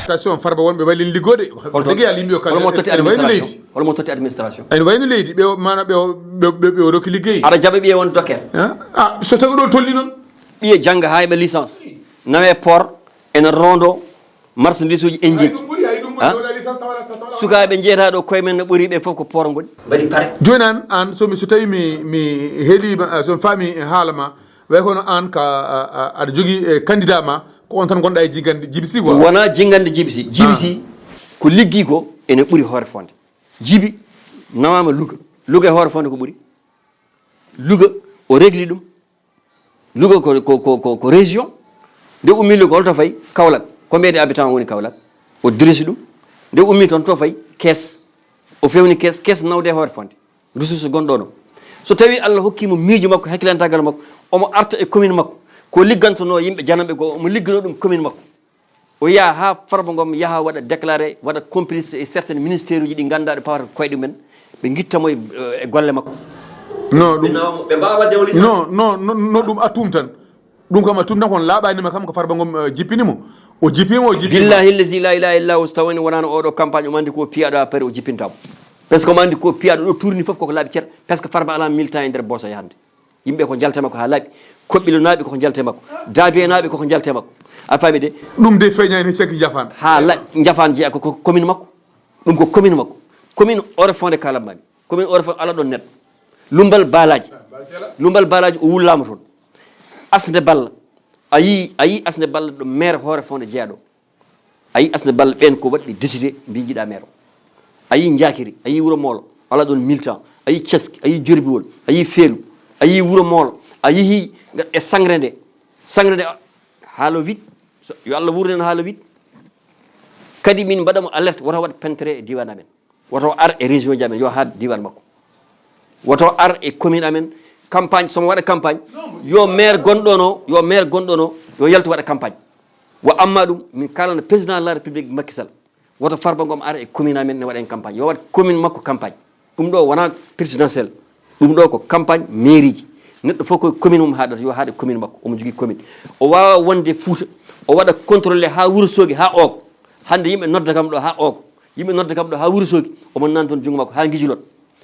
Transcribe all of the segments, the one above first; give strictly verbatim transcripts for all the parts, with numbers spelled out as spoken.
Station Farba wonɓe wallin liggoode. Holto- Dege Yalla yimɓe o kala holmo totti ene wayno administration? Leydi. Holmo totti administration? Ene wayno leydi, ɓe o- mana ɓe o- ɓe ɓe- ɓe o rokki liggey. Aɗa jaɓa ɓiye won docker? Ah, so tawi ɗo tolni noon. Ɓiye jannga haa heɓa licence, nawe port, ene rondo marchandise uji enjeeji. Sukaaɓe njeetaa ɗo koye men no ɓuri ɓe fof ko port ngoni. Mbaɗi pare. Jooni an an somi so tawi mi mi heelima, somi faami haala ma, way kono an ka aɗa jogii e candidat ma, ko on tan gonɗa e jingande jibsi quoi? Wona jingande jibsi jibsi, ko liggi ko ene ɓuri hoore fonde. Jibi nawama luga luga e hoore fonde ko ɓuri. Luga o régli ɗum. Luga ko ko ko ko, ko région. Nde ummi luga holto fayi? Kaolack. Ko mbiyete habitant woni Kaolack? O dirisi ɗum. Nde ummi toon to fayi? Kees. O fewni kees, kees nawde e hoore fonde. Ressource gonɗo ɗo, so tawi Allah hokkimo miijo makko, hakkilantagal makko, omo arta e commune makko, ko liggantono yimɓe jananɓe goo, omo liggano ɗum commune makko. O yaha ha Farba Ngom yaha waɗa déclaré, waɗa complice e certaines ministère uji ɗi ganduɗa ɗe pawata ko koyɗe mumen, ɓe guitta mo e e golle makko. No ɓe ɗum nawa mo, ɓe mbawa wadde mo licence. No no no no ɗum a tumtan. Ɗum kam a tumtan kon laaɓanima kam ko Farba Ngom eh, jippini mo. O jippima o jippima. Billahi llazi la ilaha illa hu, so tawani wonano oɗo campagne omo andi ko piyaɗo ha paari o jippintamo. Parce que omo andi ko piyaɗo ɗo tourni foof koko laaɓi cer. Parce que Farba ala militant e nder boso e hande. Yimɓe ko jalte makko ha laaɓi. Koɓɓilonaɓe koko jalte makko. Daabiyenaɓe koko jalte makko. A faami de? Ɗum de feeñani he caggi jafan. Ha la jafan jeeya ko ko commune makko. Ɗum ko commune makko. Commune ore fonde kalanmami. Commune ore fonde ala ɗon neɗɗo. Lumbal balaji. Lumbal balaji o wullama toon. Asnde balla. A yi a yi asnde balla ɗo maire hoore fonde jeeya ɗo. A yi asnde balla ɓen ko waɗɓe décidé mbi jiɗa maire o. A yi jakiri a yi wuro moolo, ala ɗon militant. A yi ceski a yi jorbiwol, a yi feelu, a yi wuro moolo. A yihi e sangre nde. Sangre nde haalo wiɗ. Yo allah wurnen haalo wiɗ. Kadi min mbaɗamo alerte woto waɗ pentere e diwan amen. Woto ar e région ji amen yo haad diwan makko. Woto ar e commune amen. Campagne somo waɗa campagne, yo maire gonɗono yo maire gonɗono yo yaltu waɗa campagne. Wa amma ɗum min kalana président de la république makisal, woto Farba Ngom ar e commune amen ne waɗa en campagne, yo waɗ commune makko campagne. Ɗum ɗo wona présidentiel. Ɗum ɗo ko campagne mairie ji. Neɗɗo fof koye commune mum haɗata yo haɗe commune makko, omo jogui commune. O wawa wonde Fouta, o waɗa contrôlé ha Wourossogui ha Ogo. Hande yimɓe nodda kam ɗo ha Ogo, yimɓe nodda kam ɗo ha Wourossogui. Omo nani toon junngo makko ha guijilot.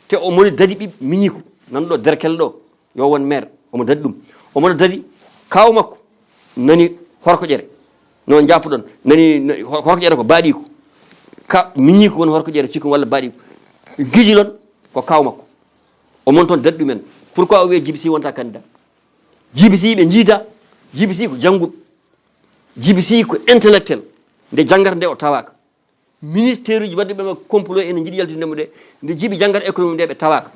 Te omoni dadi ɓiɓɓe miñiko nanɗo derkel ɗo, yo won maire. Omo dadi ɗum. Omono dadi kaw makko nani horko ƴere. No japuɗon nani horko ƴere ko baɗiko. Ka miñiko won horko ƴere cikkum walla baɗiko. Guijilon ko kaw makko. Omon toon dadi ɗumen. Pourquoi o wiya jibsi wonta candidat? Jibsi ɓe jiida. Jibsi ko jannguɓe. Jibsi ko intellectuel. Nde janngata nde o tawaka. Ministère uji wadde ɓe complot ene jiiɗi yaltinde mo de. Nde jiibi janngata économie nde ɓe tawaka.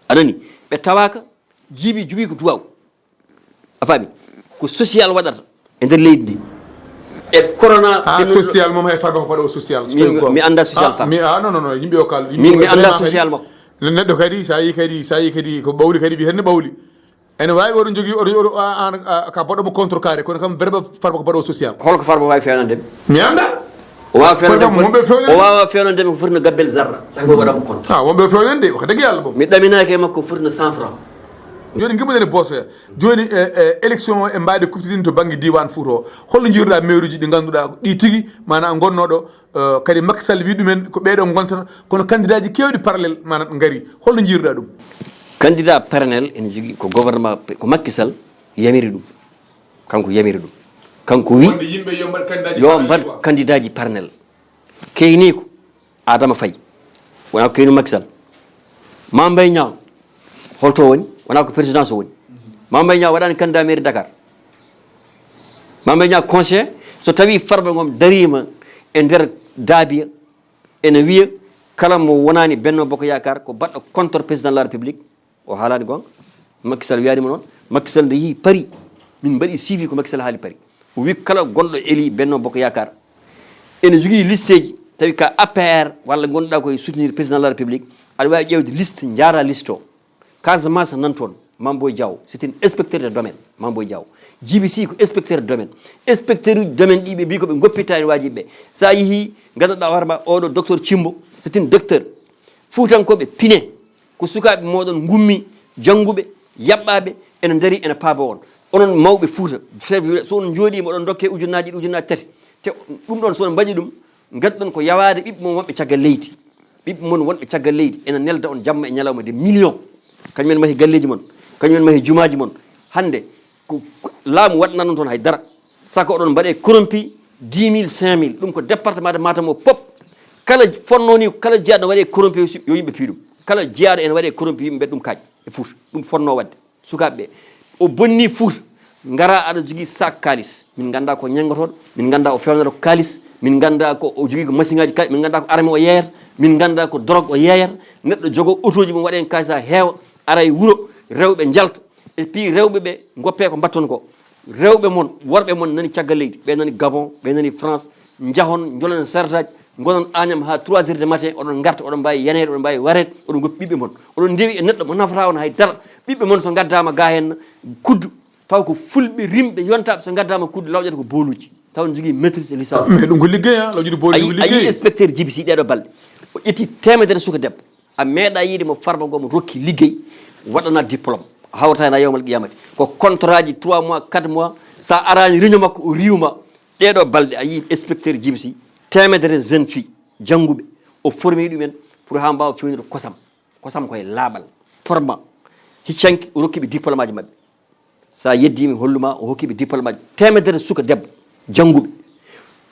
Anani? Ɓe tawaka. Jiibi jogui ko duwaw. A faami? Ko social waɗata e nder leydi ndi. E corona. Ah, social moom hay Farba ko baɗo social. Mi anda social. Farba mi ah non non non yimɓe o kal. Min mi anda social makko. Neɗɗo kadi sa yi kadi sa yi kadi ko ɓawli kadi ɓi henne ɓawli. Ene wawi oɗon jogui oɗo oɗo an ka baɗomo contre carré kono kam verba Farba ko baɗo social. Holko Farba wawi fewnande mi? Mi anda. O wawa fewnande o wawa fewnande mi ko foti no gabbel zarra saka mi waɗamo compte. Ah, wonɓe fewnande wax dëgg yalla boom. Mi ɗaminaki e makko foti no cent franc. Joni gimmoɗen e bosoya. Joni e élection o e mbaɗi kuptidin to banggue diwan Fouta o, holno jiiruɗa maire uji ɗi ganduɗa ɗi tigui mana gonnoɗo? Kadi Macky Sall wi ɗumen ko ɓeɗo gontata kono candidat ji kewɗi parallel mana gari, holno jiiruɗa ɗum? Candidat parallel ene jogui ko gouvernement ko Macky Sall yamiri ɗum. Kanko yamiri ɗum. Kanko wi yo mbaɗ candidat ji parallel. Keyni ko Adama Faye, wona ko keyni Macky Sall. Mame Mbaye Niang holto woni? Wona ko présidence o woni? Mame Mbaye Niang waɗani candidat mairie Dakar. Mame Mbaye Niang conseil so tawi Farba Ngom darima e nder daabiya ene wiya kala mo wonani Benno Bokk Yakar ko baɗɗo contre président de la République. O haalani gonga. Macky Sall wiyanimo noon. Macky Sall nde yeehi Paris, min mbaɗi suivi ko Macky Sall haali Paris. O wi kala gonɗo élu Benno Bokk Yakar ene jogui listeji tawi ka A P R walla gonɗa koye soutenir président de la République, aɗa wawi ƴewde liste jaara liste o. Casamance nan toon. Mame Boye Diao c'est un inspecteur de domaine. Mame Boye Diao. Jibi Sy ko inspecteur de domaine. Inspecteur uji domaine ɗi ɓe mbi koɓe goppitta en wajiɓe ɓe. Sa yeehi gandanɗa hoorema oɗo docteur Thimbo c'est un docteur. Fuutankoɓe pine ko sukaɓe moɗon gummi, jannguɓe, yaɓɓaɓe ene daari ene paaba on. Onon mawɓe Fuuta, chef de village, so on njooɗiima, oɗon ndokke ujunnaaji ɗiɗi, ujunnaaji tati. Te ɗum ɗoon, so on mbaɗi ɗum, ngadduɗon ko yawaade ɓiɓɓe mon wonɓe caggal leydi. Ɓiɓɓe mon wonɓe caggal leydi ena nelda on jamma e ñalawma de million. Kañum en mahi galleeji mon, kañum en mahi jumaaji mon. Hannde ko, ko laamu waɗanaa ɗum toon hay dara. Saka oɗon mbaɗe corrompi dix mille, cinq mille. Ɗum ko département de Matam o pop. Kala fonnoo ni, kala jiyaaɗo waɗe corrompi yo si-, yo yimɓe piyu ɗum. Kala jiyaaɗo ene waɗe corrompi, yimɓe mbaɗa ɗum kaaƴe e Fuuta. Ɗum fonnoo waɗde. Sukaaɓe ɓe, o bonni Fuuta. Ngara aɗa jogii sac kaalis. Min ngannda ko ñanngotooɗo. Min ngannda o fewnata ko kaalis. Min ngannda ko o jogii ko masiŋaaji kaalis. Min ngannda ko arme o yeeyata. Min ngannda ko drogue o yeeyata. Neɗɗo jogo otooji mum waɗa heen kaalis haa heewa. Ara e wuro, rewɓe njalta. Et puis rewɓe ɓe ngoppe ko mbatton ko. Rewɓe mon, worɓe mon nani caggal leydi. Ɓe nani Gabon, ɓe nani France. Njahon, njolon charrette aji, ngonon Agnam haa trois heures de matin, oɗon ngarta, oɗon mbaawi yaneede, oɗon mbaawi wareede, oɗon ngoppi ɓiɓɓe mon. Oɗon ndewi e neɗɗo mo nafataa on hay dara. Ɓiɓɓe mon so ngaddaama gaa heen kuddu, taw ko fulɓe rimɓe yontaaɓe, so ngaddaama kuddu lawƴata ko booluuji. Taw ne jogii maîtrise e licence. Mais ɗum ko liggey, a lawƴude booluuji ko liggey. A yii inspecteur Djiby Sy ɗeeɗo balɗe. O ƴetti teemedere suka debbo. A meeɗa yiide mo Farba Ngom rokki liggey, waɗana diplôme. Hawta heen haa yawmal qiyamati. Ko contrat ji trois mois, quatre mois, so a araani réunion makko, o riiwma. Ɗeeɗo balɗe a yii inspecteur Djiby Sy, teemedere jeune fille, jannguɓe, o formi ɗumen pour haa mbaawa fewnude kosam. Kosam ko e laaɓal, forma, hiccanki, o rokki ɓe diplôme aji maɓɓe. So a yeddii mi hollu ma, o hokki ɓe diplôme aji. Teemedere suka debbo, jannguɓe.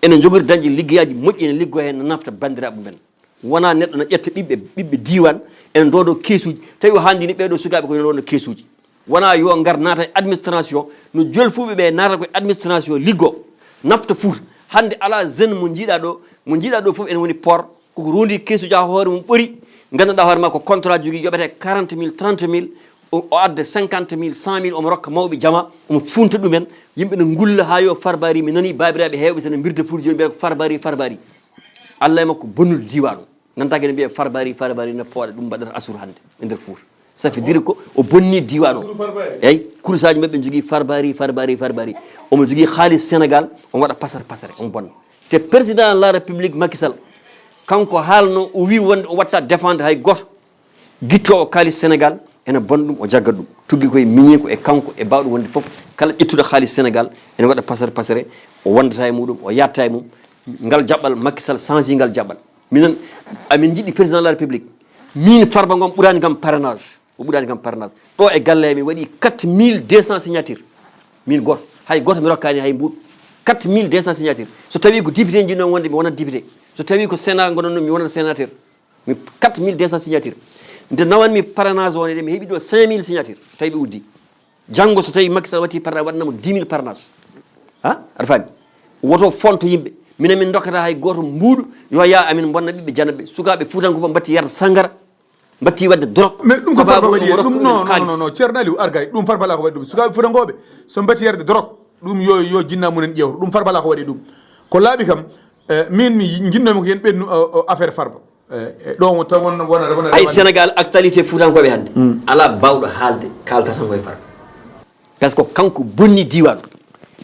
Ene njogori dañde liggeyaaji moƴƴi, ene liggoo heen, no nafta banndiraaɓe mumen. Wonaa neɗɗo na ƴetta ɓiɓɓe, ɓiɓɓe diiwaan, ene ndoodo keesuuji. Tawi o haandi ni ɓeeɗo sukaaɓe ko ene ndoodo keesuuji. Wonaa yo ngar naata e administration, no jolfuuɓe ɓe naata ko e administration liggoo, nafta Fuuta. Hannde alaa jeune mo njiiɗaa ɗo, mo njiiɗaa ɗo fof ene woni port, koko rondi keesuuji haa hoore mum ɓori, nganndanɗaa hoore ma ko contrat jogii, yoɓete quarante mille, trente mille, o, o adda cinquante mille, cent mille, omo rokka mawɓe jama, omo funta ɗumen, yimɓe ne ngulla haa yo Farba Ngom, mi nanii baabiraaɓe heewɓe sene mbirda Fuuta jooni mbiyata ko Farba Ngom, Farba Ngom. Allah e makko bonnude diiwaan o. Nanta kene mbiye Farba Ngom, Farba Ngom, no pooɗa ɗum mbaɗata asur hannde e nder Fuuta. Ça veut dire ko o bonni diiwaan o. Asur Farba Ngom. Eyyi, kurusaaji maɓɓe jogii Farba Ngom, Farba Ngom, Farba Ngom. Omo jogii haalis Sénégal, omo waɗa pasar pasare, omo bonna. Te président de la République Macky Sall, kanko haalno, o wi wonde o watta défendre hay gooto. Gittoowo kaalis Sénégal ene bona ɗum, o jaggat ɗum. Tuggi koye miñi ko e kanko e baawɗo wonde fof. Kala ƴettuɗo kaalis Sénégal ene waɗa pasare pasare, o wondata e muɗum, o yaatta e mum. Ngal jaɓɓal, Macky Sall change ngal jaɓɓal. Minen, amin njiɗi président de la République. Min Farba Ngom ɓurani kam parrainage. O ɓurani kam parrainage. Ɗo e galle mi waɗi quatre mille deux cents signature. Min gooto. Hay gooto mi rokkani hay mbuuɗu. Quatre mille deux cents signature. So tawi ko député njiɗno wonde mi wonat député. So tawi ko Sénat ngonanno mi wonat sénateur. Mi quatre mille deux cents signature. Nde nawanmi parrainage o ne, mi heɓi ɗo cinq mille signature. Tawi ɓe uddi. Janngo so tawi Macky Sall watti parrainage, waɗanamo dix mille parrainage. Ha? Aɗa faami? Woto fonto yimɓe. Minen min dokkata hay gooto mbuuɗu, yo yaa amin bonna ɓiɓɓe janat ɓe. Sukaaɓe Fuutankooɓe fof mbatti yarde sanngara, mbatti waɗde drogue. Mais ɗum ko Farba waɗi ɗum. Non, non, non, non, Ceerno Aliou, ar gay. Ɗum Farba alaa ko waɗi ɗum. Sukaaɓe Fuutankooɓe, so mbatti yarde drogue, ɗum yo, yo jinna mumen ƴeewto. Ɗum Farba alaa ko waɗi ɗum. Ko laaɓi kam, eh, min mi jinnoomi ko yen ɓennu, o, o, affaire Farba. Eh, eh, ɗo mo taw won, wona, wona Ay, Sénégal, actualité Fuutankooɓe hannde. Mm. Alaa baawɗo haalde, kaalta tan koye Farba. Parce que kanko bonni diiwaan.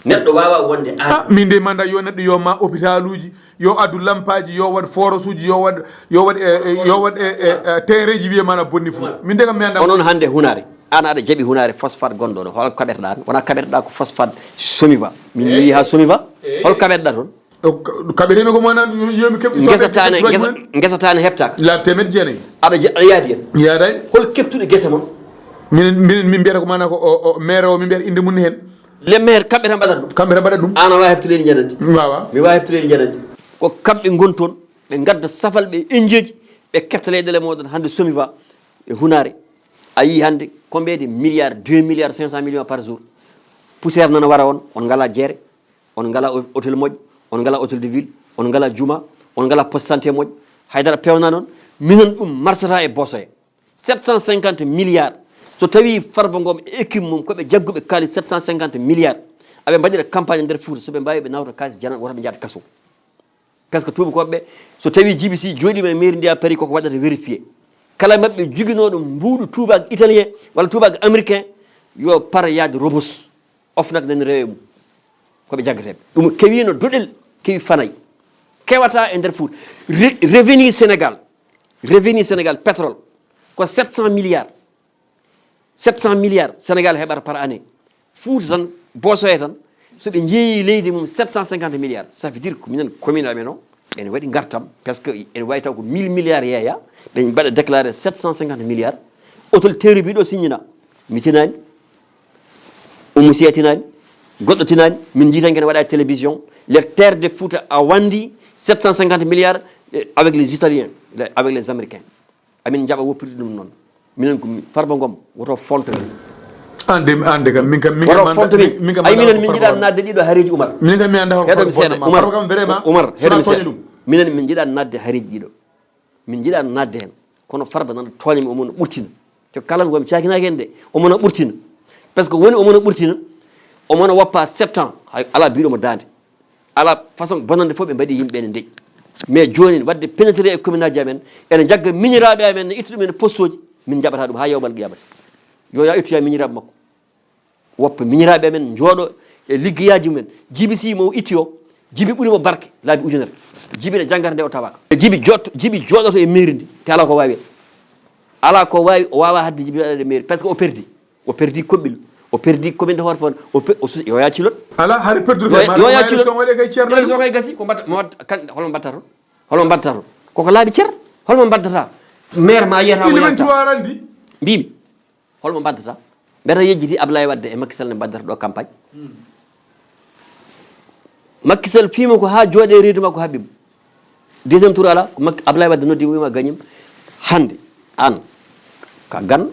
Neɗɗo waawaa wonde aan. Ah, min de manda yo neɗɗo yo ma hôpitaluuji, yo addu lampaaji, yo waɗ forage uji, yo waɗ, yo waɗ, eh, eh, yo waɗ, eh, eh, eh, terrain ji wiye mana bonni Fuuta. Min de kam mi anndaa. Onon hannde Hunaare, aan aɗa jaɓi Hunaare phosphate gonɗo ɗo, hol kaɓeteɗaa? Wona kaɓeteɗaa ko phosphate Somiva. Min mi wi haa Somiva, hol kaɓeteɗaa toon? O ka-, kaɓetee mi ko mana yo, yo mi keɓ Ngesa taane, ngesa, ngesa taane heɓtaaka. Laabi teemeɗe jeenayi. Aɗa je-, aɗa yaadi hen. Mi yaadaani. Hol keɓtuɗo gese mon? Minen, minen, min mbiyata ko mana ko o, o maire o, min mbiyata innde mum heen. Le maire, kamɓe tan mbaɗata ɗum. Kamɓe tan mbaɗata ɗum. Aan a waawi heɓtude leydi njanandi. Mi waawaa. Mi waawi heɓtude leydi njanandi. Ko kamɓe ngoni toon, ɓe ngadda safal, ɓe enjeeji, ɓe keɓta leyɗeele mooɗon hannde Somiva e Hunaare. A yii hannde combien de milliards, deux milliards cinq cent millions par jour. Poussière nana wara on, on ngalaa jeere. On ngalaa hô-, hôtel moƴƴo, on ngalaa hôtel de ville, on ngalaa juma, on ngalaa poste santé moƴƴo, haydara peewnaani on. Minen ɗum marsata e boosoya. Sept cent cinquante milliards. So tawii Farba Ngom e équipe mum ko ɓe jagguɓe kaalis sept cent cinquante milliards, aɓe mbaɗira campagne e nder Fuuta, so ɓe mbaawi ɓe nawta kaalis janan, wota ɓe njahat kaso. Parce que tuubakooɓe ɓe, so tawii Djiby Sy jooɗiima e mairie ndi à Paris, koko waɗata vérifié. Kala maɓɓe joginooɗo mbuuɗu tuubaako italien walla tuubaako américain, yo par yaade Rebeuss. OFNAC nani rewe mum. Ko ɓe jaggateeɓe. Ɗum kewiino doɗel, kewi fanay. Kewata e nder Fuuta. Re-, revenu Sénégal, revenu Sénégal, pétrole, ko sept cent milliards. Sept cent milliards Sénégal heɓata par année. Fuuta tan, Boosoya tan, so ɓe njeeyi leydi mum sept cent cinquante milliards, ça veut dire ko minen commune amen o ene waɗi ngartam, parce que ene wawi taw ko mille milliards yeeya, ɓe mbaɗa déclaré sept cent cinquante milliards. Hôtel Terrou-Bi ɗo signina, mi tinani, Oumou Sy a tinani, goɗɗo tinani, min jii tan kene waɗa télévision, les terres de Fouta a wandi sept cent cinquante milliards, eh, avec les Italiens, les- avec les Américains. Amin jaɓa woppirde ɗum noon. Minen ko mi- Farba Ngom woto fonto min. Ande ande kam min kam min Woto kam fonto min. Min kam Ay anda minen ko min Farba jiɗa Ngom. Nadde ɗiɗo hareji Umar. Minen kam mi anda hol Heɗo mi Farba seeɗa Ngom. Umar. Farba kam vraiment. Umar heɗo mi Sona seeɗa. ɗum. Minen min jiɗa nadde hareji ɗiɗo. Min jiɗa nadde hen. Kono Farba nana tooña mi, omo no ɓurtina. To kala ko mi cakinaaki hen de, omo no ɓurtina. Parce que woni omo no ɓurtina, omo no woppa sept ans, hay ala biɗo mo dande. Ala façon bonande fof ɓe mbaɗi yimɓe ene deƴƴi. Mais joni wadde pénétré e commune aji amen, ene jagga miñiraaɓe amen, ne itta ɗum e poste uji, min jaɓata ɗum ha yawmal qiyamati. Yo ya ittoya miñiraaɓe makko. Woppa miñiraaɓe amen jooɗo e liggeyaji mumen. Jibi si mo itti o, jibi ɓuri mo barke, laabi ujunere. Jibi ne janngata nde o tawaka. Jibi jot, jibi jooɗoto e mairie ndi, te ala ko wawi. Ala ko wawi, o wawa hadde jibi waɗade mairie, parce que o perdi. O perdi Koɓɓil, o perdi commune de Horfon, o pe- o su- yo ya cilot. Ala hari perdude Yo- kay ma yo ma ya élection cilot. Waɗe kay ceerno. Élection kay gasi, ko mbatta mo watta kan, holmo mbatta toon? Holmo mbatta toon? Koko laabi cer. Holmo mbaddata? Maire ma yiyata mo Ilimen yalta. Tuwa randi. Mbimi, holmo mbaddata? Mbeta yejjiti Ablaye Wadde e Macky Sall ne mbaddata ɗo campagne. Macky Sall fiima ko ha jooɗe reedu makko haɓɓimo. Deuxième tour ala, ko Macky- Ablaye Wadde noddi mo wima gañim. Hande an ka gan,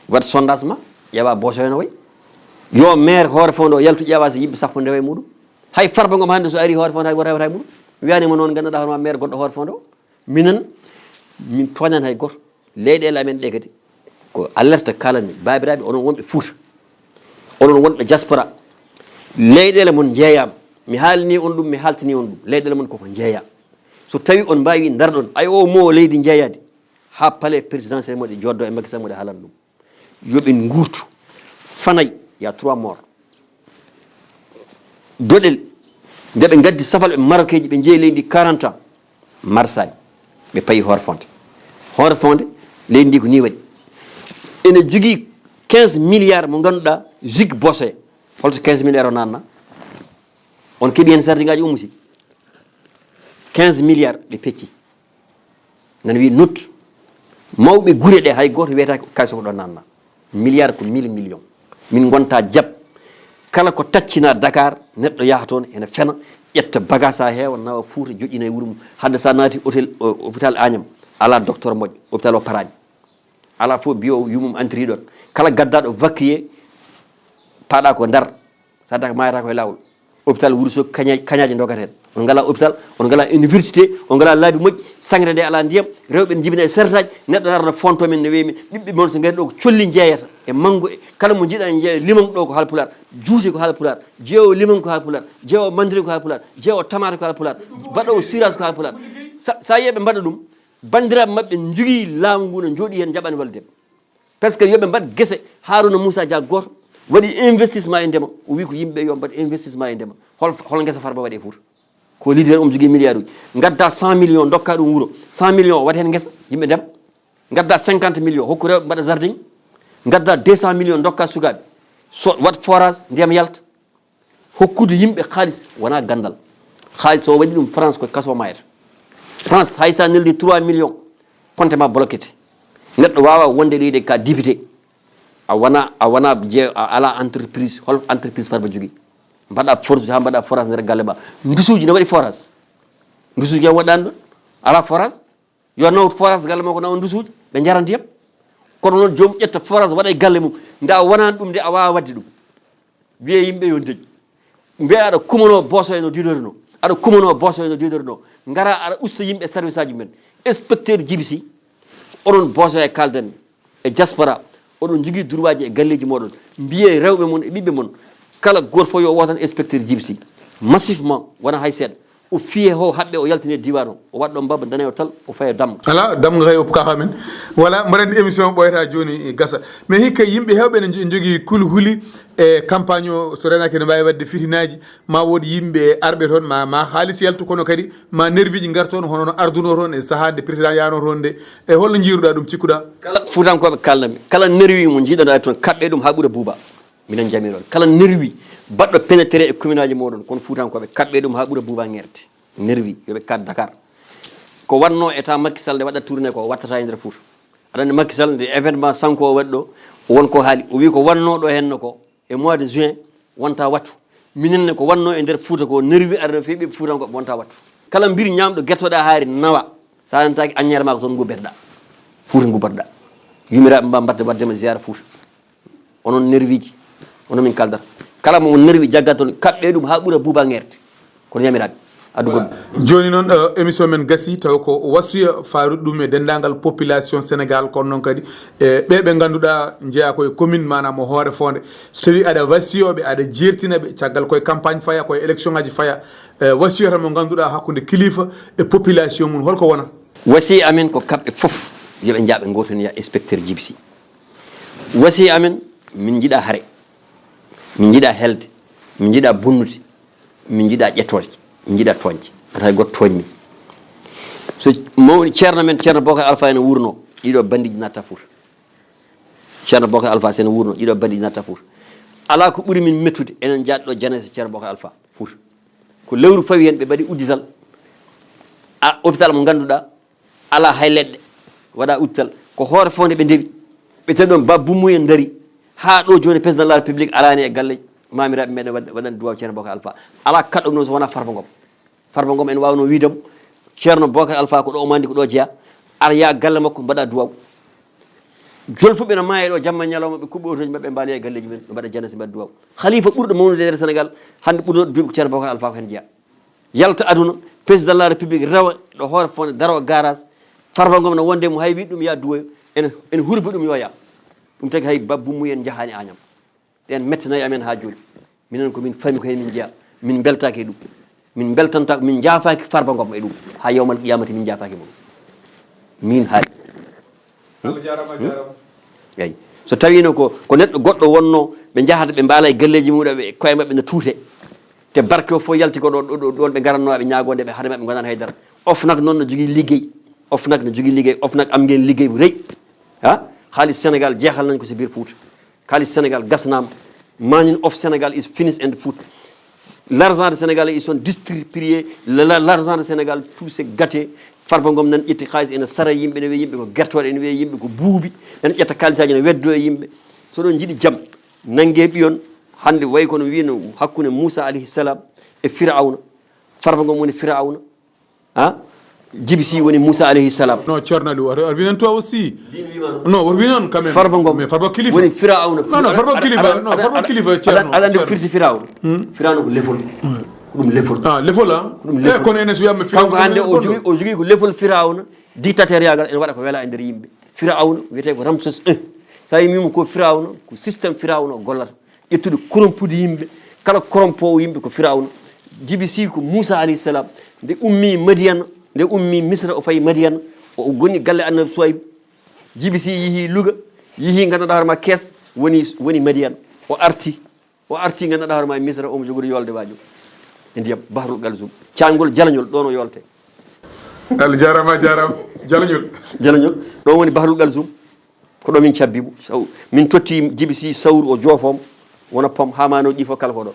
waɗ sondage ma, ƴeewa Boosoya no way. Yo maire Hoore Fonde o yaltu ƴeewa so yimɓe sappo ndewa e muɗum. Hay Farba Ngom hande so ari Hoore Fonde hay goto hewata e muɗum. Mi wiyanima noon ganduɗa hoorema maire goɗɗo Hoore Fonde o. Minen min tooñani hay goto. Leyɗele amen ɗe kadi ko alerte kalanmi, babiraɓe onon wonɓe Fuuta, onon wonɓe diaspora, leyɗele mon jeeyama. Mi haalni on ɗum, mi haltini on ɗum, leyɗele mon koko jeeya. So tawi on mbawi darɗon, ay o mo leydi jeeyade, ha palais présidentiel moɗe joddo e Macky Sall moɗe haalana ɗum. Yoɓe gurtu. Fanay, y a trois morts. Doɗel, nde ɓe gaddi safal ɓe marokeji, ɓe jeeyi leydi quarante ans. Marsali, ɓe payi Hoore Fonde. Hoore Fonde, leydi ndi ko ni waɗi. Ene jogii quinze milliards mo ganduɗa, zig Boosoya. Holto quinze milliards o nanna? On keɓi hen sardigaji Oumou Sy? Quinze milliards ɓe pecci. Nana wiye noddu mawɓe gure ɗe, hay goto wiyata kayso ko ɗo nanna. Milliard ko mille million. Min gonta jab. Kala ko taccina Dakar, neɗɗo yaha toon ene fena, ƴetta bagage ha heewa, nawa Fuuta, joƴƴina e wuuro mum. Hadde sa naati hôtel, o- hôpital Agnam, ala docteur moƴƴo, hôpital o paraani. Ala fof biyo yumum entri ɗon. Kala gaddaɗo vaccuyé, paɗa ko Ndar. Sa daka mayata ko e lawol. Hôpital Wourossogui, kaña- kañaji dogata hen. On ngala hôpital, on ngala université, on ngala laabi moƴƴi, sangre nde ala ndiyam, rewɓe ne jibina e sertaji, neɗɗo nara no fonto min, ne weyi min, ɓiɓɓe mon so ngari ɗo ko colli jeeyata e mango, e kala mo jiɗa jeeya, limon ɗo ko haalpulaar, juuti ko haalpulaar, jeewo limon ko haalpulaar, jeewo mandarin ko haalpulaar, jeewo tamaate ko haalpulaar, baɗowo siras ko haalpulaar. Sa, sa yiye ɓe mbaɗa ɗum, bandiraɓe mabɓe ne jogii laamu ngu, ne jooɗi hen, jaɓani wallude ɓe. Parce que yoɓe mbaɗ gese. Harouna Moussa Dia goto waɗi investissement e ndema, o wi ko yimɓe yo mbaɗ investissement e ndema. Hol, hol gesa Farba waɗi e Fouta? Ko leader, omo jogii milliard uji. Gadda cent millions dokka ɗum wuuro, cent millions o waɗa hen gesa, yimɓe ndema. Gadda cinquante millions hokku rewɓe mbaɗa jardin. Gadda deux cent millions dokka sukaɓe, so waɗ forage, ndiyam yalta. Hokkude yimɓe kaalis wona gandal. Kaalis o waɗi ɗum France ko kaso mayata. France hay sa neldi trois millions, compte ma bloquete. Neɗɗo wawa wonde leydi ka député, a wona, a wona je a ala entreprise. Hol entreprise Farba jogui? Mbaɗa forage ha mbaɗa forage nder galle ma. Dusuji ne waɗi forage? Dusuji en waɗani ɗon? Ala forage. Yo nawtu forage galle makko, nawa dusuji, ɓe jara ndiyam. Kono noon joom ƴetta forage waɗa e galle mum, nda wonani ɗum de a wawa wadde ɗum. Wiye yimɓe yo deƴ. Mbiya aɗa kumano Boosoya no didorinoo, aɗa kumano Boosoya no didorinoo. Ngara aɗa usta yimɓe service aji men. Inspecteur Djiby Sy, onon Boosoya e kaldanmi e diaspora, oɗon jogii durwaaji e galleeji mooɗon. Mbiyee rewɓe mon e ɓiɓɓe mon, kala gooto fof yo wootan inspecteur Djiby Sy massivement, wona hay seeɗa. O fiye ho haɓɓe, o yaltine diiwaan o, o waɗ ɗo mbaba daneyo tal, o faya damga. Ala damga kay, o kafa men. Voilà, mbaɗa anndi émission ɓooyata jooni gasa. Mais hikka yimɓe heewɓe ne jogii kulhuli e campagne o, so renaaki ne mbaawi waɗde fitinaaji, ma wood yimɓe arɓe toon, ma ma haalis yaltu, kono kadi ma nerviiji ngar toon, hono no ardunoo toon e sahaa nde président yahnoo toon nde. E holno njiiruɗaa ɗum, cikkuɗaa? Kala fuutankooɓe kaalnami, kala nervi mo njiiɗoɗaa toon, kaɓɓee ɗum haa ɓura buuba. Minen njami ɗon. Kala nerwi baɗɗo pénétré e commune aji mooɗon, kono Fuutankooɓe kaɓɓe ɗum haa ɓura Buuba Ŋeerde. Nerwi, yo ɓe kaat Dakar. Ko wannoo état Macky Sall nde waɗa tourné ko, o wattata e nder Fuuta. Aɗa anndi Macky Sall nde événement Sanko o waɗi ɗo, o won ko haali. O wi ko wannoo ɗo henno ko, e mois de juin, wonta wattu. Minen ne ko wannoo e nder Fuuta ko, nerwi arano fewi ɓe Fuutankooɓe, wonta wattu. Kala mbir ñaamɗo gertoɗa haari nawa, sa nantaki aññeere ma ko toon ngubbeteɗa. Fuuta ngubbotoɗa. Yumiraaɓe mba mbaɗde waɗde ma ziyaara Fuuta. Onon nerviji, onon min kaldata. Kala mo on nervi jaggat toon, kaɓɓe ɗum haa ɓura Buuba Ŋeerde. Kono yamiraaɓe, addu goɗɗum. Jooni noon, eh, émission men gasi, taw ko wasiya faaruɗo ɗum e denndaangal population Sénégal, kono noon kadi e ɓe ɓe ngannduɗaa njeyaa ko e commune, maanaam o hoore foonde. So tawii aɗa wasiyoo ɓe, aɗa jeertina ɓe, caggal koye campagne faya, koye élection ngaji faya, eh, wasiya tan mo ngannduɗaa hakkunde kilifa e population mum, holko wona? Wasiya amen ko kamɓe fof, yo ɓe njaɓe gooto heen, ya inspecteur Djiby Sy. Wasiya amen, min njiɗa hare, min njiɗa helde, min njiɗa bonnude, min njiɗa ƴettoje, min njiɗa tooñde. Wata hay goto tooñ min. So mawni ceerno men, Ceerno Bocar Alpha ene wurno, ɗiɗo bandiji natta Fuuta. Ceerno Bocar Alpha sene wurno, ɗiɗo bandiji natta Fuuta. Ala ko ɓuri min mettude, enen jaaɗo Janese Ceerno Bocar Alpha Fuuta. Ko lewru fawi heen, ɓe mbaɗi uddital. A hôpital mo ngannduɗaa, alaa hay leɗɗe, waɗa uddital. Ko hoore fof nde ɓe ndewi. Ɓe tawi ɗoon Ba Bummu en ndari. Haa ɗo jooni, président de la République araani e galle maamiraaɓe meɗen waɗ-, waɗande duwaaw Ceerno Bocar Alpha. Alaa kaɗɗo ɗum so wonaa Farba Ngom. Farba Ngom en waawno wiide mo, Ceerno Bocar Alpha ko ɗo o mandi, ko ɗo jeyaa. Ar yaa galle makko, mbaɗa duwaaw. Jolfuɓe no maaya ɗo jamma ñalawma, ɓe kuɓɓa otoji maɓɓe, mbaaloya e galleeji men, ɓe mbaɗa janase, mbaɗa duwaaw. Khalifa ɓurɗo mawnude e nder Sénégal, hannde ɓurɗo duuɓi ko Ceerno Bocar Alpha ko heen jeyaa. Yalta aduna, président de la République rewa ɗo hoore fof, daro garage. Farba Ngom no wonde mo hay wiɗ ɗum ya duwoyo, ene, ene hurbi ɗum yo yaa. Ɗum tagi hay Ba Bummu en njahaani Agnam. Ɗen mettanayi amen haa jooni. Minen ko min fami ko heen min jeyaa. Min mbeltaaki e ɗum. Min mbeltanta, min njaafaaki Farba Ngom e ɗum. Haa yawmal qiyamati min njaafaaki mo. Min haali. Allah jaaraama, a jaaraama. Eyi. So tawiino ko, ko neɗɗo goɗɗo wonnoo, ɓe njahata, ɓe mbaala e galleeji muɗum, ɓe koye maɓɓe no tuute. Te barke o fof yalti ko ɗo, ɗo, ɗo, ɗoon ɓe ngarannoo, ɓe ñaagoonde, ɓe hade maɓɓe ngonaan haydara. OFNAC noon no jogii liggey. OFNAC no jogii liggey. OFNAC am ngeen liggey bu rëy. Ha? Xaalis Sénégal jeexal nañ ko si biir Fuuta. Xaalis Sénégal gasnaama. Mining of Senegal is finished and food. L'argent de Sénégal is on distribué. La, la, l'argent de Sénégal, tout c'est gâté. Farba Ngom nan ƴetti xaalis ene sara yimɓe, ne wiya yimɓe ko gertooɗe, ene wiya yimɓe ko buubi, ene ƴetta kaalisaaji ene weddo e yimɓe. So ɗon njiɗi jam, nannge ɓiyon, hannde way kono wiyno hakkunde Moussa alayhi salam e Firawna, Farba Ngom woni Firawna, ha? Djiby Sy woni Moussa alayhi salam. Non, Ceerno Aliou, aɗa, aɗa winan toi aussi. Mbin wima non. Non, woto wi noon quand même. Farba Ngom. Mais Farba kilifa. Woni Firawna. Non, non, Farba kilifa. Aɗa, non, aɗa, Farba aɗa, kilifa, aɗa, Ceerno, aɗa anndi ko Ceerno. Firti Firawna? Hmm? Firawna ko lefol. Ouais. Ko ɗum lefol. Ah, lefol, ah? Ko ɗum lefol. Eh, kono enen so wiyama Firawna, kanko hannde o jogii, o jogii ko lefol Firawna, dictateur yagal ene waɗa ko wela e nder yimɓe. Firawna wiyetee ko Ramsès un. So a yii mimo ko Firawna, ko système Firawna o gollata. Ƴettude korompude yimɓe, kala korompoowo yimɓe ko Firawna. Djiby Sy ko Moussa alayhi salam, nde ummi Madiyana, nde ummi Misra o fayi Madiyana, o, o gonni galle Annabi Suwayb. Djiby Sy yihi Louga, yihi ganduɗa hoore ma Kees, woni, woni Madiyana. O arti, o arti ganduɗa hoore ma Misra, omo jogori yolde wajo e ndiyam, Bahrul Galzum. Cangol jalañol ɗon o yolte. Allah jarama, jarama. Jalañol. Jalañol. Ɗon woni Bahrul Galzum. Ko ɗo min cabbi mo. Saw-, min totti Djiby Sy sawru o joofom, wona pom, ha ma no ƴifo kala ko ɗo.